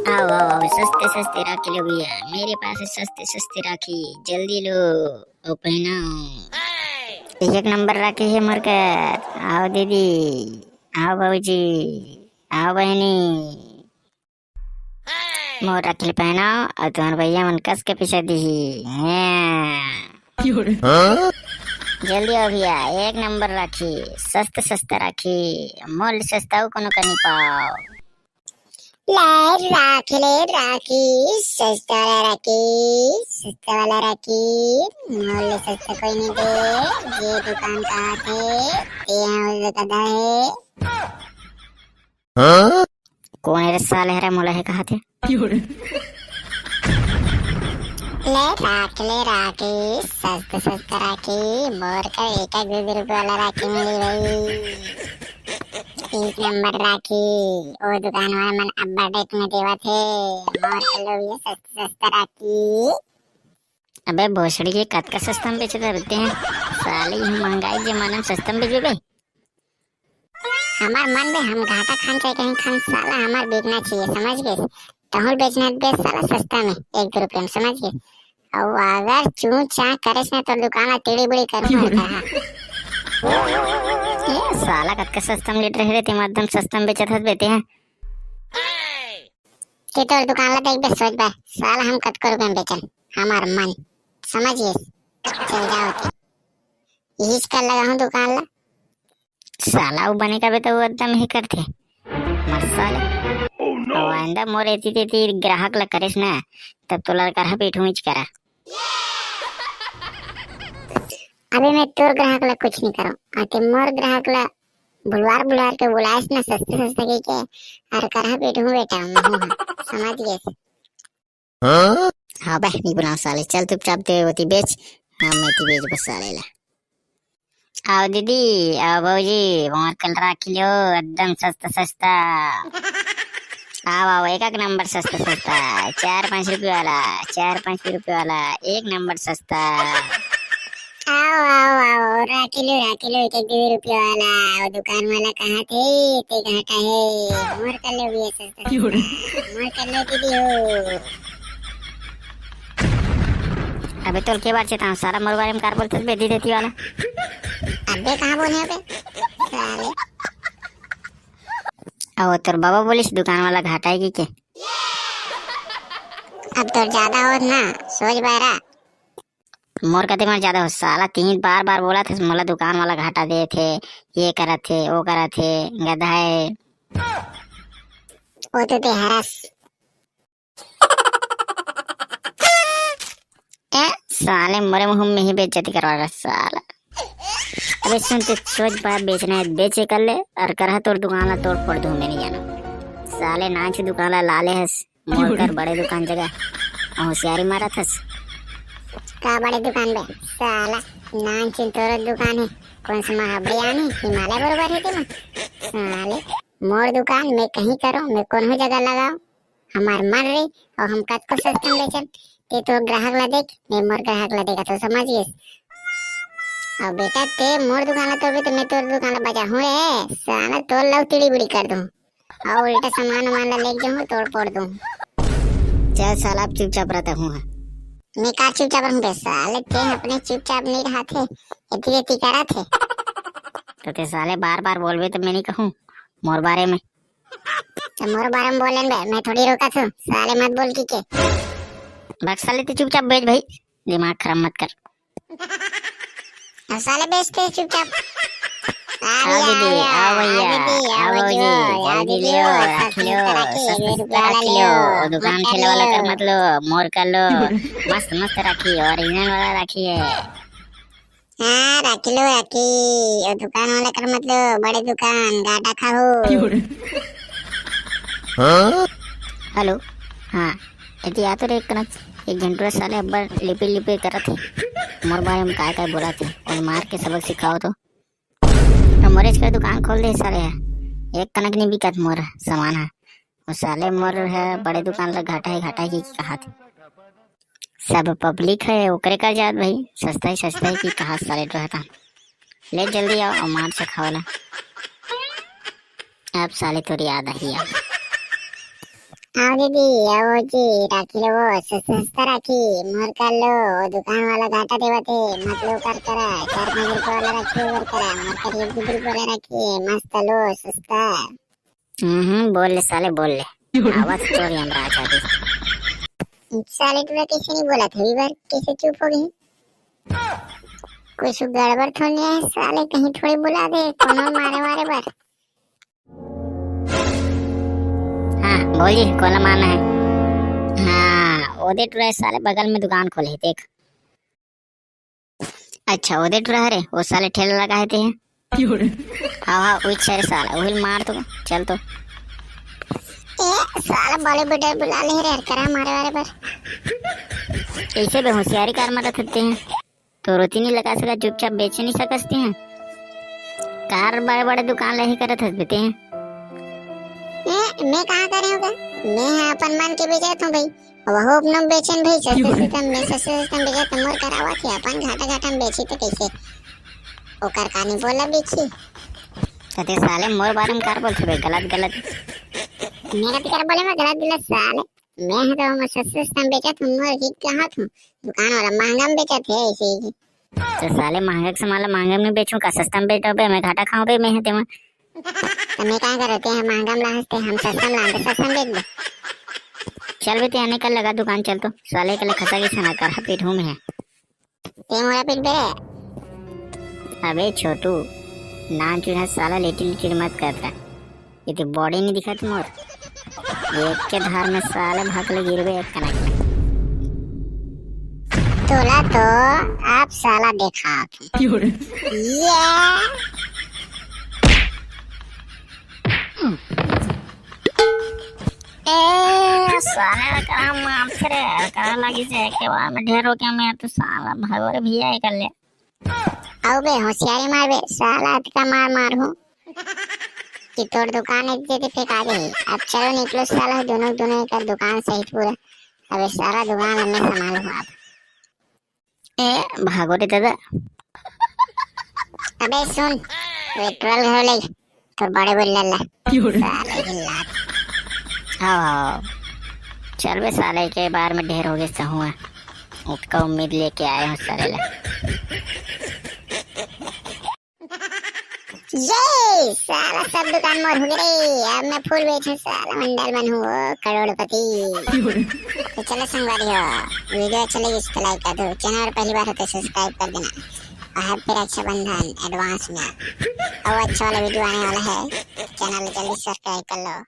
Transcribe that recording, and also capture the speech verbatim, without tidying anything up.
आओ आओ आओ, सस्ते सस्ते राखी लो भैया, मेरे पास है सस्ते सस्ते राखी, जल्दी लो और पहनाओ। एक नंबर राखी है मोर कर। आओ दीदी, आओ भौजी, आओ बहनी, मोर राखी ल पहनाओ और तुम्हार भैया मन कस के पइसा दिही। हाँ। जल्दी आओ भैया, एक नंबर राखी, सस्ता सस्ता राखी, मोल सस्ता अउ कोनो कर नहीं पाओ। ले राखी, ले राखी, सस्ता वाला राखी, सस्ता वाला राखी, मोल ले सस्ता कोई नहीं दे, जे दुकान का आथे, ते यहाँ गधा है। हाँ? कौन है रे साले, हरा मोला है कहा थे? ले राखी, ले राखी, सस्ता सस्ता राखी, मोर कर एक एक दो दो रुपये वाला राखी मिली भाई। एक नंबर राखी, ओ दुकान वाला मन अब्बड़ रेट में देवत हे, मोर कर लो ये सस्ता सस्ता राखी। अबे भोसड़ी के, कतका सस्ता में बेचत रहते हैं साले, ये महंगाई के जमाना में सस्ता में बेचबे बे? हमार मन बे, हम घाटा खान चाहे कहीं खान, साला हमार बिकना चाहिए, समझ गए? तहुल बेचना बे साला सस्ता में, एक दो रुपये में, समझ गए? और अगर चू चा करेस ना तो दुकान ला टेढ़ी बुढ़ी कर दूंगा। ए, साला कतका सस्ता में लेट रहे रे, तेमा एकदम सस्ता में बेचत हस बेते हैं। ते तोर दुकान ला देख बे, सोच बे, साला हम कतको रुपये में बेचन, हमार मन, समझ गए? चल जाओ ते। यही कर लगा हूँ दुकान ला। साला वो बने का बे तो वो एकदम ही करथे। मर साले। Oh no! और आइंदा मोर एती तेती ग्राहक ला करेस ना, तब तोला करहा पीठू मीच करा। अबे मैं तोर ग्राहक ला कुछ नहीं करूँ, आके मोर ग्राहक ला बुलवार बुलवार के बुलाएस ना सस्ते सस्ते के, के और करहा पीठू बेटा, महू हा, समझ गए? हाँ? हाँ बे, नहीं बुलाओ साले, चल चुपचाप ते होती बेच, हाँ मैं ती बेच बस साले ला। आओ दीदी, आओ भौजी, मोर कर राखी लो, एकदम सस्ता सस्ता। आओ आओ, एक एक नंबर सस्ता सस्ता, चार पाँच रुपये वाला, चार पाँच रुपये वाला, एक नंबर सस्ता। आओ आओ आओ, राखी लो राखी लो, एक एक दो रुपये वाला, वो दुकान वाला कहा थे, ते घाटा है, मोर कर लो भी सस्ता सस्ता, मोर कर लो दीदी हो। अबे तोल के बार चेताऊं साला, मोर बारे में कार बोलते बे दी देती वाला। अबे कहाँ बोले अबे साले? ओ तोर बाबा बोलिस दुकान वाला घाटा है कि के? अब तोर ज्यादा हो ना, सोच बारा। मोर कते मोर ज्यादा हो साला, तीन बार बार बोला थे मोला दुकान वाला घाटा दे थे, ये करत थे, वो करत थे, गधा है। ओ तो ते हरस। ए, साले मोरे मुंह में ही बेइज्जती करवा रहा साला। अबे सुन, ते सोच बार बेचना है बेचे कर ले, और करहा तोर दुकान ला तोड़ फोड़ दूं, मैं नहीं जाना। साले नाच दुकान ला लाले हस, मोर कर बड़े दुकान जगह होशियारी मारा थस। का बड़े दुकान बे साला, नाच तोर दुकान है, कौन सा महाबड़े आने हिमालय बरोबर है तेमा? साले मोर दुकान मैं कहीं करो, मैं कौन हो जगह लगाओ? हमार मन रे, और हम कतको सस्ता में बेचन, ते तोर ग्राहक ला देख, मैं मोर ग्राहक ला देखा तो समझ गए। और बेटा ते मोर दुकान ला तोड़बे तो मैं तोर दुकान ला बजा हूँ रे, साला तोर लव तिड़ी बुड़ी कर दूँ। और उल्टा सामान वामान ला लेके जाऊँ, तोड़ फोड़ दूँ। चल साला अब चुपचाप रहता हूँ। मैं का चुपचाप रहूँ बे साले, ते अपने चुपचाप नहीं रहा थे, इतनी इतनी करा थे। तो ते साले बार बार बोलबे तो मैं नहीं कहूँ मोर बारे में। तो मोर बारे में बोले बे, मैं थोड़ी रोका थू, साले मत बोल की के। बक साले ते चुपचाप बेच भाई, दिमाग खराब मत कर। अब साले बेचते चुपचाप। आ आओ भैया, दीदी, आओ आओ भैया, दीदी, आओ आओ भौजी, जी, आओ जल्दी दीदी, लियो, आओ, राखी सब लियो, तरह की सस्ता एक सस्ता रुपया वाला राखी लियो, लियो, दुकान मत ठेले वाला कर लियो। मत लो, मोर कर लो, मस्त मस्त राखी, ओरिजिनल वाला राखी है। हाँ, राखी लो, राखी। ओ दुकान वाला कर मत लो, बड़े दुकान, घाटा खाहू। हेलो, हाँ, यदि आ तो रे कनक, एक घंटुआ साले अब्बड़ लिपि लिपि करत हे। मोर बारे में काय काय बोलत हे, और मार के सबक सिखाओ तो। तो मोरेच का दुकान खोल दे साले, एक कनक नहीं बिकत मोर सामान है। वो साले मोर है बड़े दुकान ला घाटा है, घाटा है कि कहा थे। सब पब्लिक है ओकरे का जात भाई, सस्ता ही सस्ता है कि कहा साले रहता। ले जल्दी आओ और मार से खाओ ला। अब साले तोर याद आही अब। हाँ दीदी, वो जी राखी लो, वो सस्ता सस्ता राखी, मोर कर लो, वो दुकान वाला घाटा देवत हे, मत लो कर करा, चार पाँच रुपया वाला राखी ओकर करा, मोर कर एक दो रुपया वाला राखी हे, मस्त लो, सस्ता। हम्म, बोल ले साले, बोल ले। आवाज तो यमराज आ गई। साले टूरा कैसे नहीं बोला था अभी बार, कैसे चुप हो गए? कुछ गड़बड़ तो नहीं है साले, कहीं थोड़ी बोला दे कोनो मारे वारे बार। हाँ, बोलिए, कौन मारना है? हाँ, ओदे टूरा साले बगल में दुकान खोले हे, देख। अच्छा, ओदे टूरा रे, वो साले ठेला लगा हे ते। हाँ, हाँ, वही छे रे साला, वही मार तो, चल तो। ए, साला बड़े बुढ़े बुला ले रे, करा मारे वारे पर। कैसे बे होशियारी कार मारत हते हैं? तो रोटी नहीं लगा सका, चुपचाप बेच नहीं सकते हैं। कार बड़े बड़े दुकान ले ही करत हस बेटे हैं। ए, मैं कहाँ करे हूँ का? मैं अपन मन के बेचत हूँ भाई। वहू अपना बेचन भाई, सस्ते सस्ते में, सस्ते सस्ते में बेचत, मोर करावत है, अपन घाटा घाटा में बेची तो कैसे? ओकर का नहीं बोला बेची? कहते साले मोर बारे में कार बोलते बे, गलत गलत। मैं कति कर बोले मैं गलत गलत साले? मैं है तो मैं सस्ते सस्ते में बेचत हूँ, मोर की कहा थू? दुकान वाला महंगा में बेचत है ऐसे ही। तो साले महंगा के सामान ला महंगा में नहीं बेचूं का, सस्ता में बेच दो बे, मैं घाटा खाऊं बे, मैं है तेमा। तो मैं क्या करते हैं, महंगा में लाते हैं, हम सस्ता में लाते, सस्ता में बेच दो। चल बे, ते आने का लगा दुकान, चल तो। साले के लिए खसा की सना कर पीठू में है। ते मोरा पीठ बे रे। अबे छोटू, नाम चुना साला, लेटिन लेटिन मत करता। ये तो बॉडी नहीं दिखा तुम और। एक के धार में साले भाग ले गिरबे एक कनक में। तोला तो आप साला देखा। ये ए, साले का मार रे, का लगी से के बार में ढेर हो गया, मैं तो साला भगोरे भैया ही कर ले। आओ बे, होशियारी मार बे, साला अतका मार मार हूँ कि तोर दुकान एक जगह फेंका दे। अब चलो निकलो साला, दोनों, दोनों एक दुकान सहित पूरा। अबे सारा दुकान मैं संभालूँ अब। ए, भागो रे दादा। अबे सुन, पेट्रोल घर ले, तो बड़े बोल लल्ला। साले की लात। आओ, आओ। चल बे साले, के बार में ढेर हो गए सहुआ। उतका उम्मीद लेके आए हो साले ला। ये साला सब दुकान मोर हो गए रे। अब मैं फूल बेचूं साला, मंडल मन हूँ करोड़पति। तो चलो संगवारी हो, वीडियो अच्छा लगे तो लाइक कर दो, चैनल पर पहली बार हो तो सब्सक्राइब कर देना। और हैप्पी रक्षाबंधन एडवांस में। और अच्छा वाला वीडियो आने वाला है, चैनल जल्दी सब्सक्राइब कर लो।